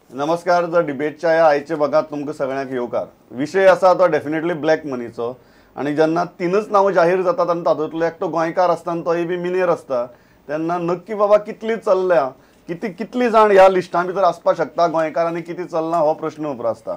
नमस्कार. The डिबेटच्या ह्या आयच्या भागात तुमकां सगळ्यांक येवकार. विशय आसा तो डेफिनेटली ब्लॅक मनीचो, आनी जेन्ना तीनच नांवां जाहीर जातात आनी तातूंतलो एकटो गोंयकार आसता आनी तोय बी मिनेर आसता, तेन्ना नक्की बाबा कितली चल्ल्या, कितली जाण ह्या लिस्टां भितर आसपाक शकता गोंयकार आनी कितें चल्लां हो प्रश्न उप्रासता.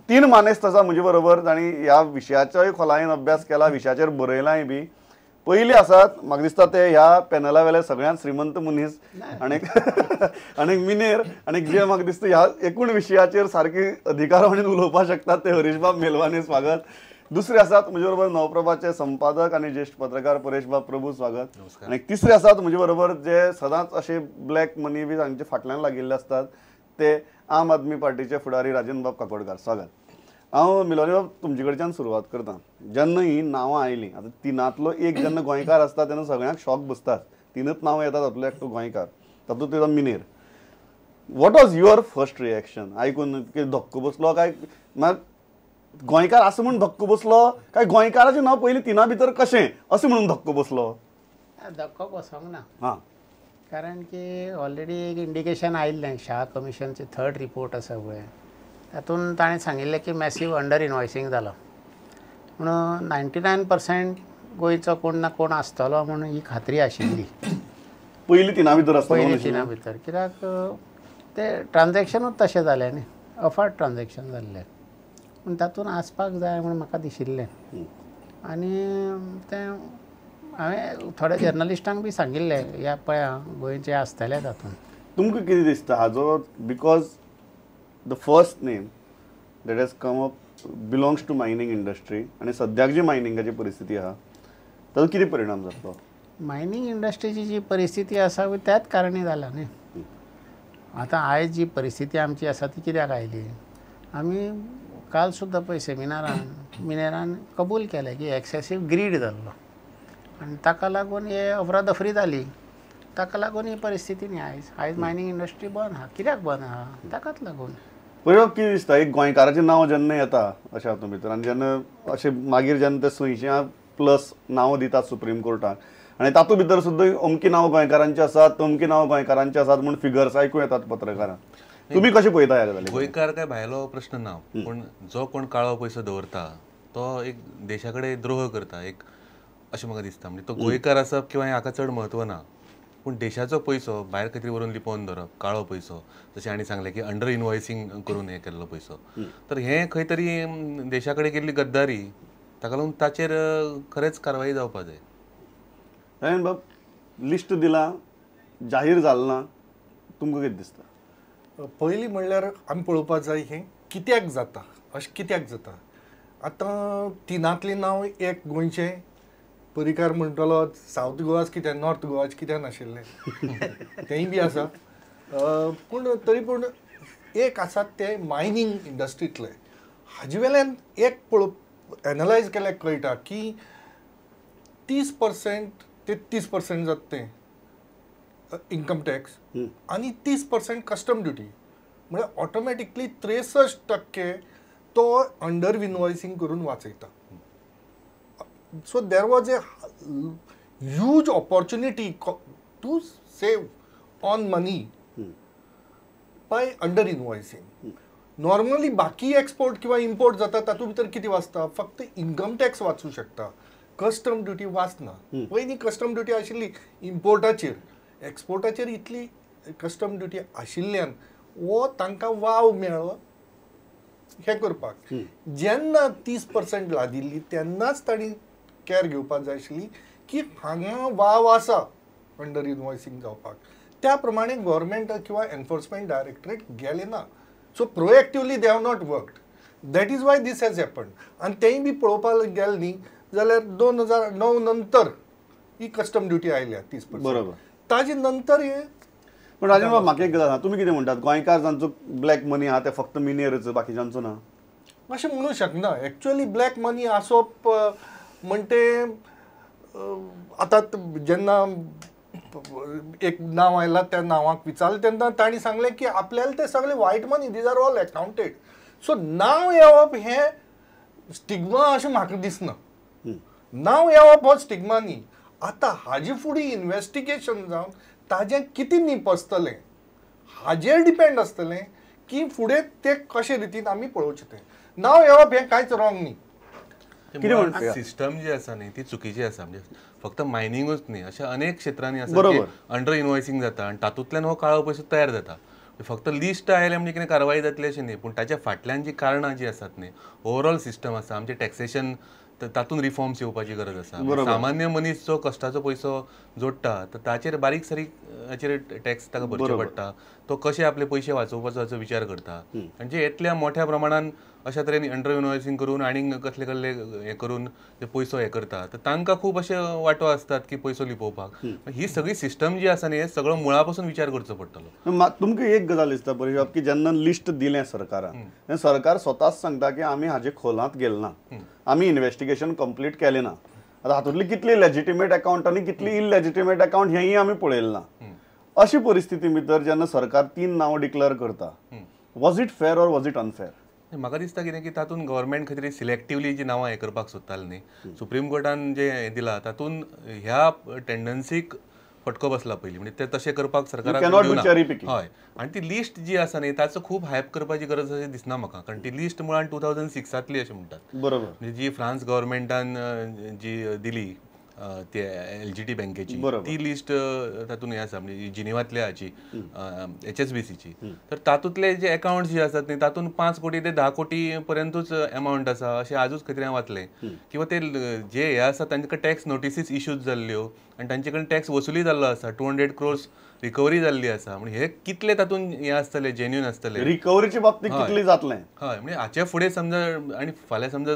तीन मानेस्त आसा म्हजे बरोबर जांणी ह्या विशयाचोय खोलायेन अभ्यास केला, विशयाचेर बरयलांय बी. पयली आसात म्हाका दिसता ते ह्या पॅनला वेले सगळ्यांत श्रीमंत मनीस आनी आनी मिनेर, आनी जे म्हाका दिसता ह्या एकूण विशयाचेर सारकी अधिकारवाणीन उलोवपाक शकतात ते हरीशबाब मेलवानी, स्वागत. दुसरे आसात म्हजे बरोबर नवप्रभाचे संपादक आनी ज्येश्ठ पत्रकार परेशबाब प्रभू, स्वागत. आनी तिसरे आसात म्हजे बरोबर जे सदांच अशे ब्लॅक मनी बी तांचे फाटल्यान लागिल्ले आसतात ते आम आदमी पार्टीचे फुडारी राजनबाब काकोडकार, स्वागत. हांव मिलोनी बाब तुमचे कडच्यान सुरवात करता. जेन्ना ही नांवां आयलीं, आतां तिनांतलो एक जेन्ना गोंयकार आसता तेन्ना सगळ्यांक शॉक बसतात, तीनच नांवां येतात तातूंतलो एकटो गोंयकार, तातूंत तेजो मिनेर. What was your first reaction आयकून? कितें धक्को बसलो काय गोंयकार आसा म्हूण धक्को बसलो काय गोंयकाराचें नांव पयलीं तिना भितर कशें अशें म्हणून धक्को बसलो? धक्को बसोंक ना, हां, कारण की ऑलरेडी एक इंडिकेशन आयिल्लें, शाह कमिशनचे थर्ड रिपोर्ट आसा पळय, तातूंत ताणें सांगिल्लें की मॅसीव अंडर इनवॉयसींग जालो म्हणून 99% गोंयचो कोण ना कोण आसतलो म्हणून ही खात्री आशिल्ली. पयलीं तिना भितर आसतलो, पयलीं तिना भितर, कित्याक ते ट्रान्झॅक्शनूच तशें जालें न्ही, अफाट ट्रान्झॅक्शन जाल्लें, पूण तातूंत आसपाक जाय म्हूण म्हाका दिशिल्लें. आनी तें हांवें थोड्या जर्नलिस्टांक बी सांगिल्लें, ह्या पळया गोंयचे आसतले तातूंत. तुमकां कितें दिसता हाजो, because the first name that has come up belongs to mining industry, आनी सद्याक जी मायनिंगाची परिस्थिती आहा ताजो कितें परिणाम जातलो? मायनींग इंडस्ट्रीची जी परिस्थिती आसा त्याच कारणी जाला न्ही. आतां आयज जी परिस्थिती आमची आसा ती कित्याक आयली? आमी काल सुद्दां पळय सेमिनारान मिनेरान कबूल केलें की एक्सेसीव ग्रीड जाल्लो आनी ताका लागून हे अफरादफरी जाली, ताका लागून ही परिस्थिती न्ही आयज. आयज मायनींग इंडस्ट्री बंद आहा. कित्याक बंद आहा? ताकाच लागून. पळय कितें दिसता, एक गोंयकाराचें नांव जेन्ना येता अशें हातूंत भितर, आनी जेन्ना अशें मागीर जेन्ना ते 100 प्लस नांवां दितात सुप्रीम कोर्टाक, आनी तातूंत भितर सुद्दां अमकी नांवां गोंयकारांची आसात, तमकी नांवां गोंयकारांची आसात म्हूण फिगर्स आयकूं येतात पत्रकारांक, तुमी कशें पळयता ह्या गजालीक? गोंयकार काय भायलो प्रश्न ना, पूण जो कोण काळो पयसो दवरता तो एक देशा कडेन द्रोह करता एक अशें म्हाका दिसता. म्हणजे तो गोंयकार आसप किंवा हाका चड म्हत्व ना, पूण देशाचो पयसो भायर खंय तरी व्हरून लिपोवन दवरप, काळो पयसो, जशें हांणी सांगलें की अंडर इनवॉयसींग करून हें केल्लो पयसो, तर हें खंय तरी देशा कडेन केल्ली गद्दारी, ताका लागून ताचेर खरेंच कारवाई जावपा जाय. राजन बाब, लिस्ट दिलां, जाहीर जालें ना, तुमकां कितें दिसता? पयलीं म्हणल्यार आमी पळोवपाक जाय हें कित्याक जाता, अशें कित्याक जाता. आतां तिनांतलीं नांव एक गोंयचें, परिकार म्हणटलो सावथ गोवाच कित्याक, नॉर्थ गोवाच कित्याक नाशिल्लें तेंय बी आसा, पूण तरी पूण एक आसा ते मायनींग इंडस्ट्रींतले. हाजे वेल्यान एक एनलायज केल्यार कळटा की 30% 33% जाता तें इन्कम टॅक्स आनी 30% कस्टम ड्युटी, म्हळ्यार ऑटोमॅटिकली 63% तो अंडर इनवॉयसींग करून वाचयता. So there was a huge opportunity to save on money by under invoicing. Normally बाकी एक्सपोर्ट किंवा इम्पोर्ट जाता तातूंत भितर कितें वाचता, फक्त इन्कम टॅक्स वाचूं शकता, कस्टम ड्युटी वाचना. पयलीं कस्टम ड्युटी आशिल्ली इम्पोर्टाचेर, एक्सपोर्टाचेर इतली कस्टम ड्युटी आशिल्ल्यान वो तांकां वाव मेळ्ळो हें करपाक. जेन्ना 30% लादिल्ली तेन्नाच तांणी कॅर घेवपाक जाय आशिल्ली की हांगा वाव आसा अंडर इनवॉयसींग जावपाक, त्या प्रमाणे गव्हर्मेंट किंवा एनफोर्समेंट डायरेक्टरेट गेलें ना. So proactively they have not worked, that is why this has happened. आनी तेंय बी पळोवपाक गेलें न्ही जाल्यार 2009 नंतर ही कस्टम ड्युटी आयल्या 30%, बरोबर, ताजे नंतर हे. पण राजन बाब, म्हाका एक गजाल सांग, तुमी कितें म्हणटात, गोंयकार जांचो ब्लॅक मनी आहा ते फक्त मिनेरच, बाकीच्यांचो ना अशें म्हणूं शकना. एक्चुअली ब्लॅक मनी आसप म्हणटे आतां जेन्ना एक नांव आयलां त्या नांवाक विचारलें तेन्ना तांणी सांगलें की आपल्याला ते सगळे white money, these are all accounted. So नांव येवप हें स्टिग्मा अशें म्हाका दिसना, नांव येवप हो स्टिग्मा न्ही. आतां हाजे फुडें इन्वेस्टिगेशन जावन ताजें कितें निपसतलें हाजेर डिपेंड आसतलें की फुडें ते कशे रितीन आमी पळोवचें तें. नांव येवप हें कांयच रॉंग न्ही. कितें सिस्टम जी आसा न्ही ती चुकीची आसा. म्हणजे फक्त मायनिंगूच न्ही, अशा अनेक क्षेत्रांनी आसा की अंडर इनवॉयसिंग जाता आनी तातूंतल्यान हो काळो पयसो तयार जाता. फक्त लिस्ट आयलें म्हणजे कितें कारवाई जातली अशें न्ही, पूण ताच्या फाटल्यान जी कारणां जी आसात न्ही, ओवरऑल सिस्टम आसा आमचें टॅक्सेशन, तातूंत रिफॉर्म्स येवपाची गरज आसा. सामान्य मनीस जो कश्टाचो पयसो जोडटा तर ताचेर बारीक सारीक हाचेर टॅक्स ताका भरचो पडटा, तो कशे आपले पयशे वाचोवपाचो हाचो विचार करता. आनी जे इतल्या मोठ्या प्रमाणान अशा तरेन अंडर इनवॉयसिंग करून आनीक कसले कसले हें करून जे पयसो हें करता तर तांकां खूब अशे वांटो आसतात की पयसो लिपोवपाक. ही सगळी सिस्टम जी आसा न्ही, हे सगळो मुळा पासून विचार करचो पडटलो. तुमकां एक गजाल दिसता परेश की जेन्ना लिस्ट दिलें सरकारान तेन्ना सरकार स्वताच सांगता की आमी हाजे खोलांत गेले ना, आमी इन्वेस्टिगेशन कंप्लीट केलें ना. आतां हातूंतली कितली लेजिटिमेट अकाउंट आनी कितली इलेजिटिमेट अकाउंट हेंय आमी पळयलें ना. अशी परिस्थिती भितर जेन्ना सरकार 3 नांवां डिक्लेअर करता, was it fair or was it unfair? म्हाका दिसता कितें की तातूंत गव्हर्मेंट खंय तरी सिलेक्टिवली जी नांवां हें करपाक सोदतालें न्ही, सुप्रीम कोर्टान जें हें दिलां तातूंत ह्या टेंडन्सीक फटको बसला पयलीं, म्हणजे ते तशें करपाक सरकाराक. हय, आनी ती लिस्ट जी आसा न्ही ताचो खूब हायप करपाची गरज अशें दिसना म्हाका, कारण ती लिस्ट मुळान 2006 अशें म्हणटात. बरोबर, म्हणजे जी फ्रांस गव्हर्मेंटान जी दिली ते LGT बँकेची ती लिस्ट तातूंत हें आसा, म्हणजे जिनिवांतल्या हाची HSBCची, तर तातूंतले जे अकाउंट्स जे आसात न्ही तातूंत 5 कोटी ते 10 कोटी पर्यंतूच एमावंट आसा अशें आजूच खंय तरी हांवें वाचलें. किंवा ते जे हे आसा तांकां टॅक्स नोटिसीस इश्यूज जाल्ल्यो आनी तांचे कडेन टॅक्स वसुली जाल्लो आसा, 200 crores recovery जाल्ली आसा. म्हणजे हे कितले तातूंत हें आसतले, जेन्युन आसतले, रिकवरीचे बाबतींत कितले जातलें. हय, म्हणजे हाचे फुडें समजा आनी फाल्यां समजा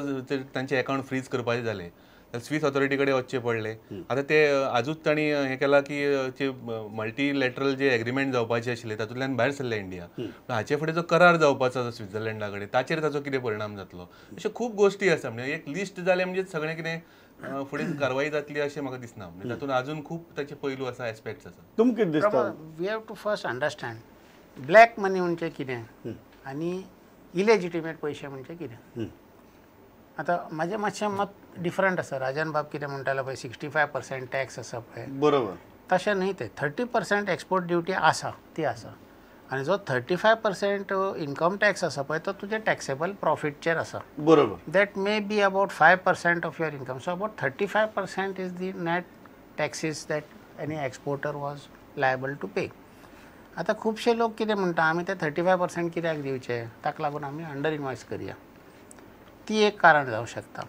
तांचे अकाउंट फ्रीज करपाचें जालें जाल्यार स्वीस ऑथॉरिटी कडेन वचचें पडलें. आतां ते आजूच तांणी हें केलां की जे मल्टीलॅटरल जे एग्रीमेंट जावपाचे आशिल्ले तातूंतल्यान भायर सरले इंडिया, पूण हाचे फुडें जो करार जावपाचो आसा स्वित्झर्लंडा कडेन ताचेर ताचो कितें परिणाम जातलो, अश्यो खूब गोश्टी आसा. म्हणजे एक लिस्ट जालें म्हणजे सगळें कितें फुडें कारवाई जातली अशें म्हाका दिसना. म्हणजे तातूंत अजून खूब ताचे पैलू आसा, एस्पेक्ट्स आसा. तुमकां कितें दिसता? We have to first understand black money म्हणजे कितें आनी इलेजिटिमेट पयशे म्हणजे कितें. आतां म्हाजें मातशें मत डिफरंट आसा. राजन बाब कितें म्हणटालो पळय 65% टॅक्स आसा पळय, बरोबर, तशें न्ही तें. 30% एक्सपोर्ट ड्युटी आसा ती आसा, आनी जो 35% इन्कम टॅक्स आसा पळय तो तुजे टॅक्सेबल प्रॉफिटचेर आसा, बरोबर. That may be about 5% of your income. So about 35% is the net taxes that any exporter was liable to pay. आतां खुबशे लोक कितें म्हणटा, आमी ते 35% कित्याक दिवचे, ताका लागून आमी अंडर इनवॉयस करया, ती एक कारण जावं शकता.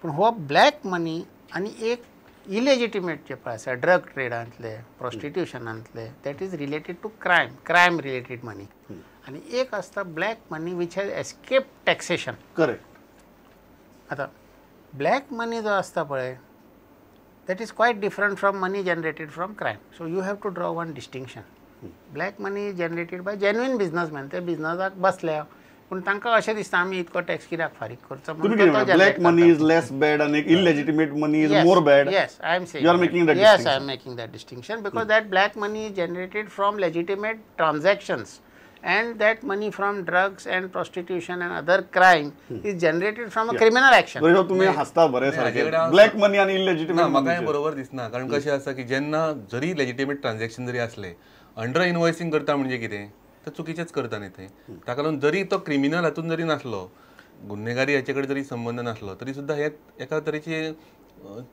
पूण हो ब्लॅक मनी आनी एक इलेजिटिमेट जे पळय आसा drug ट्रेडांतले, प्रोस्टिट्युशनांतले, that is related to crime, crime related money. आनी एक आसता black money which has escape taxation. Correct. आतां ब्लॅक मनी जो आसता पळय that is quite different from money generated from crime. So you have to draw one distinction. Black money is generated by genuine businessman, ते बिजनसाक बसल्या पूण तांकां अशें दिसता आमी इतको टॅक्स कित्याक फारीक करचो. Black money is less bad आनी illegitimate money is more bad. Yes, I am saying you are making that distinction. Yes, I am making that distinction because that black money is generated from legitimate transactions and that money from drugs and prostitution and other crime is generated from a criminal action. बरोबर, तुम्ही हसता बरे सारखे. Black money आनी illegitimate म्हाका हें बरोबर दिसना, कारण कशें आसा की जेन्ना जरी लेजिटिमेट ट्रान्झॅक्शन जरी आसलें अंडर इनवॉयसिंग करता म्हणजे कितें तर चुकीचेच करता न्ही थंय. ताका लागून जरी तो क्रिमिनल हातून जरी नासलो, गुन्हेगारी हाचे कडेन जरी संबंद नासलो तरी सुद्दां हे एका तरेचे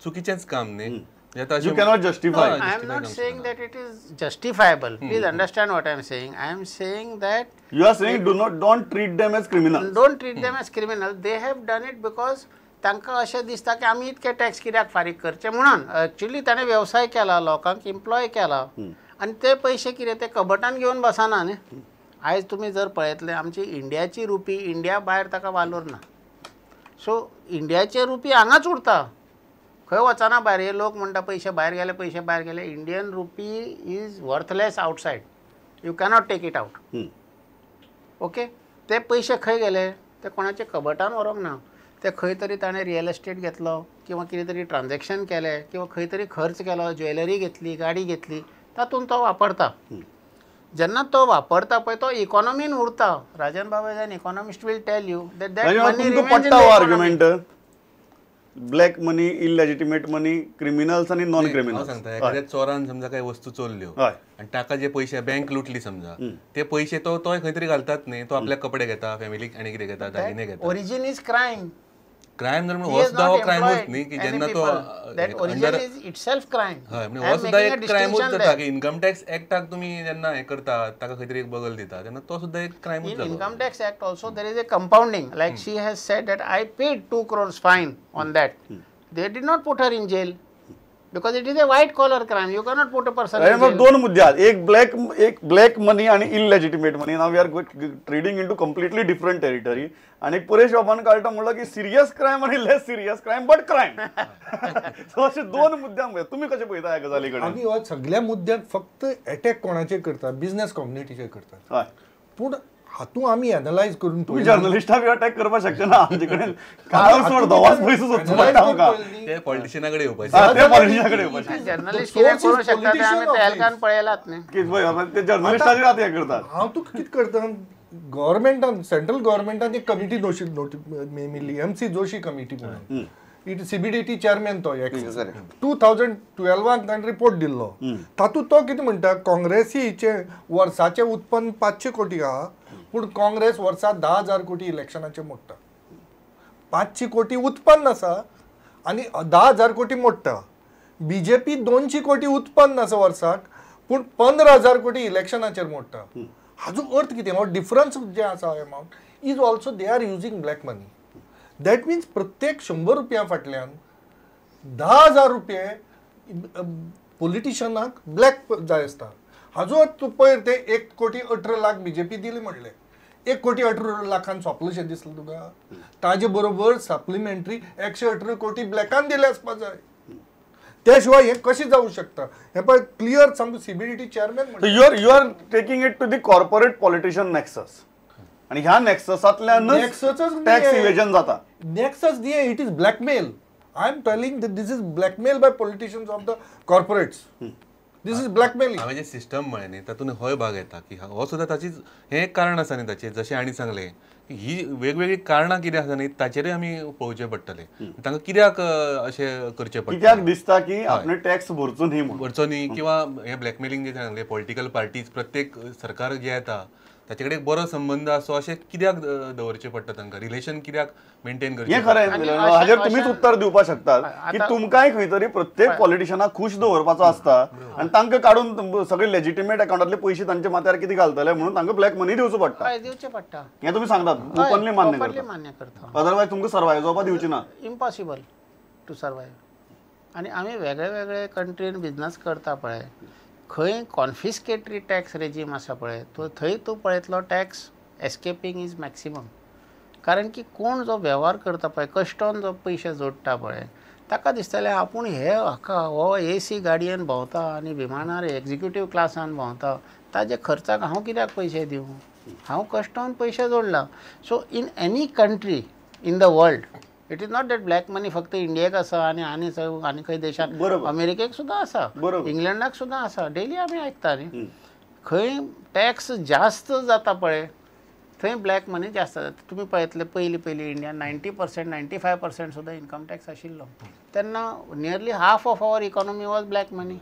चुकीचेंच काम न्ही. You cannot justify. No, I am not saying that it is justifiable. Please understand what I am saying. I am saying that you are saying don't treat them as criminals. Don't treat them as criminals. They have done it because तांकां अशें दिसता की आमी इतके tax कित्याक फारीक करचे म्हणून. एक्चुअली ताणें वेवसाय केला, लोकांक एम्प्लॉय केला आनी ते पयशे कितें ते कबटान घेवन बसना न्ही. आयज तुमी जर पळयतले आमची इंडियाची रुपी इंडिया भायर ताका वालोर ना. सो इंडियाचे रुपी हांगाच उरता, खंय वचना भायर. हे लोक म्हणटा पयशे भायर गेले, पयशे भायर गेले. Indian rupee is worthless outside, you cannot take it out. Okay, ते पयशे खंय गेले? ते कोणाचे कबटान व्हरूंक ना, ते खंय तरी ताणें रियल एस्टेट घेतलो किंवा कितें तरी ट्रान्झॅक्शन केलें किंवा खंय तरी खर्च केलो, ज्वेलरी घेतली, गाडी घेतली, तातूंत तो वापरता. जेन्ना तो वापरता पळय तो इकॉनॉमीन उरता. राजन बाबा as an economist will tell you that that money remains in the economy. Black money, illegitimate money, criminals आनी नॉन क्रिमिनल्स. सांगता एखाद्या चोरान समजा काही वस्तू चोरल्यो आनी ताका जे पयशे बँक लुटली समजा ते पयशे तो तोय खंय तरी घालतात न्ही, तो आपल्या कपडे घेता, फॅमिलीक आनी कितें घेता, दागिने घेता. Origin is crime. Crime जर हो सुद्दां हो क्रायमूच न्ही की जेन्ना तो ओरिजिन is itself crime. हय, म्हणजे हो सुद्दां एक क्रायमूच जाता की इन्कम टॅक्स एक्टाक तुमी जेन्ना हें करता ताका खंय तरी एक बगल दिता तेन्ना तो सुद्दां एक क्रायमूच जाता. Income tax act also there is a compounding, like she has said that I paid 2 crores fine on that. They did not put her in jail because it is a white collar crime. You cannot put a person in jail. दोन मुद्दे आहेत, एक black money आणि illegitimate money. Now we are trading into completely different territory. आणि परेश बाबान काळटा म्हणलं की serious crime आणि less serious crime but crime. So असे दोन मुद्द्यांक तुमी कशें पळयता ह्या गजाली कडेन? आमी ह्या सगळ्या मुद्द्यांक फक्त अटॅक कोणाचेर करता, बिझनेस कम्युनिटीचेर करता. पूण हातूंत आमी एनलायज करून तुमी जर्नलिस्टां बी अटॅक करपाक शकचे ना आमचे कडेन. काळो सोड धवाच पयसो सोदचो पडटा आमकां. ते पॉलिटिशियना कडेन येवपाचें, ते पॉलिटिशियना कडेन येवपाचें. जर्नलिस्ट कितें करूंक शकता तें आमी तेलकान पळयलात न्ही. ते जर्नलिस्टाचेर आतां हें करतात. हांव तुका कितें करता, गव्हर्मेंटान, सेंट्रल गव्हर्मेंटान एक कमिटी नेमिल्ली, MC Joshi committee म्हणून. It CBDT chairman तो 2012 ताणें रिपोर्ट दिल्लो. तातूंत तो कितें म्हणटा, काँग्रेसीचें वर्साचें उत्पन्न 500 कोटी आहा, पूण काँग्रेस वर्सा 10,000 कोटी इलेक्शनाचें मोडटा. 500 कोटी उत्पन्न आसा आनी 10,000 कोटी मोडटा. बीजेपी 200 कोटी उत्पन्न आसा वर्साक, पूण 15,000 कोटी इलेक्शनाचेर मोडटा. हाजो अर्थ कितें, हो डिफरन्स जे आसा amount is also they are using black money. That means प्रत्येक 100 रुपया फाटल्यान 10,000 रुपये पॉलिटिशियनाक ब्लॅक जाय आसता. हाजो अर्थ तूं पयर ते 1,18,00,000 बीजेपी दिली म्हणलें, 1,18,00,000 सोंपलेशें दिसलें तुका? ताजे बरोबर सप्लिमेंटरी 118 कोटी ब्लॅकान दिले आसपा जाय. त्या शिवाय हें कशें जावं शकता हें पळय क्लियर सामको CBDT chairman. You are taking it to the corporate politician nexus. आणि ह्या नेक्ससांतल्यानच टॅक्स इव्हेजन जाता. नेक्सस न्ही, it is blackmail. I am telling that this is blackmail by politicians of the corporates. This is blackmail. हांवें जे system म्हळें न्ही तातूंत होय भाग येता की हो सुद्दां ताचीच हें एक कारण आसा न्ही ताचें. जशें हांणी सांगलें ही वेगवेगळी कारणां कितें आसा न्ही ताचेरूय आमी पळोवचें पडटलें. तांकां कित्याक अशें करचें पडटा, कित्याक दिसता की आपणे टॅक्स भरचो न्ही म्हणून, भरचो न्ही, किंवा हें ब्लॅकमेलिंग जें सांगलें पॉलिटिकल पार्टीज प्रत्येक सरकार जें येता ताचे कडेन एक बरो संबंद आसो अशें कित्याक दवरचें पडटा तांकां, रिलेशन कित्याक मेंटेन करचें हें खरें. हाजेर तुमीच उत्तर दिवपाक शकतात की तुमकांय खंय तरी प्रत्येक पॉलिटिशनाक खूश दवरपाचो आसता आनी तांकां काडून सगळे लेजिटिमेट अकाउंटांतले पयशे तांच्या माथ्यार कितें घालतले म्हणून तांकां ब्लॅक मनी दिवचो पडटा. दिवचें पडटा हें तुमी सांगतात, ओपनली मान्य करता. मान्य करता, अदरवायज तुमकां सर्वायव जावपाक दिवची ना. Impossible to survive. आनी आमी वेगळे वेगळे कंट्रीन बिजनस करता पळय, खंय कॉन्फिस्केटरी टॅक्स रेजीम आसा पळय तो थंय तूं पळयतलो टॅक्स एस्केपींग is maximum. कारण की कोण जो वेव्हार करता पळय, कश्टोन जो पयशे जोडटा पळय, ताका दिसतलें आपूण हे हाका हो एसी गाडयेन भोंवता आनी विमानार एग्जिक्युटीव क्लासान भोंवता, ताजे खर्चाक हांव कित्याक पयशे दिवं, हांव कश्टोन पयशे जोडला. So in any country in the world it is not that black money फक्त इंडियेक आसा आनी आनी आनी खंय देशांत, अमेरिकेक सुद्दां आसा, इंग्लंडाक सुद्दां आसा. डेली आमी आयकता न्ही, खंय टॅक्स जास्त जाता पळय थंय ब्लॅक मनी जास्त जाता. तुमी पळयतले पयलीं पयलीं इंडियान 90% 95% सुद्दां इन्कम टॅक्स आशिल्लो, तेन्ना nearly half of our economy was black money.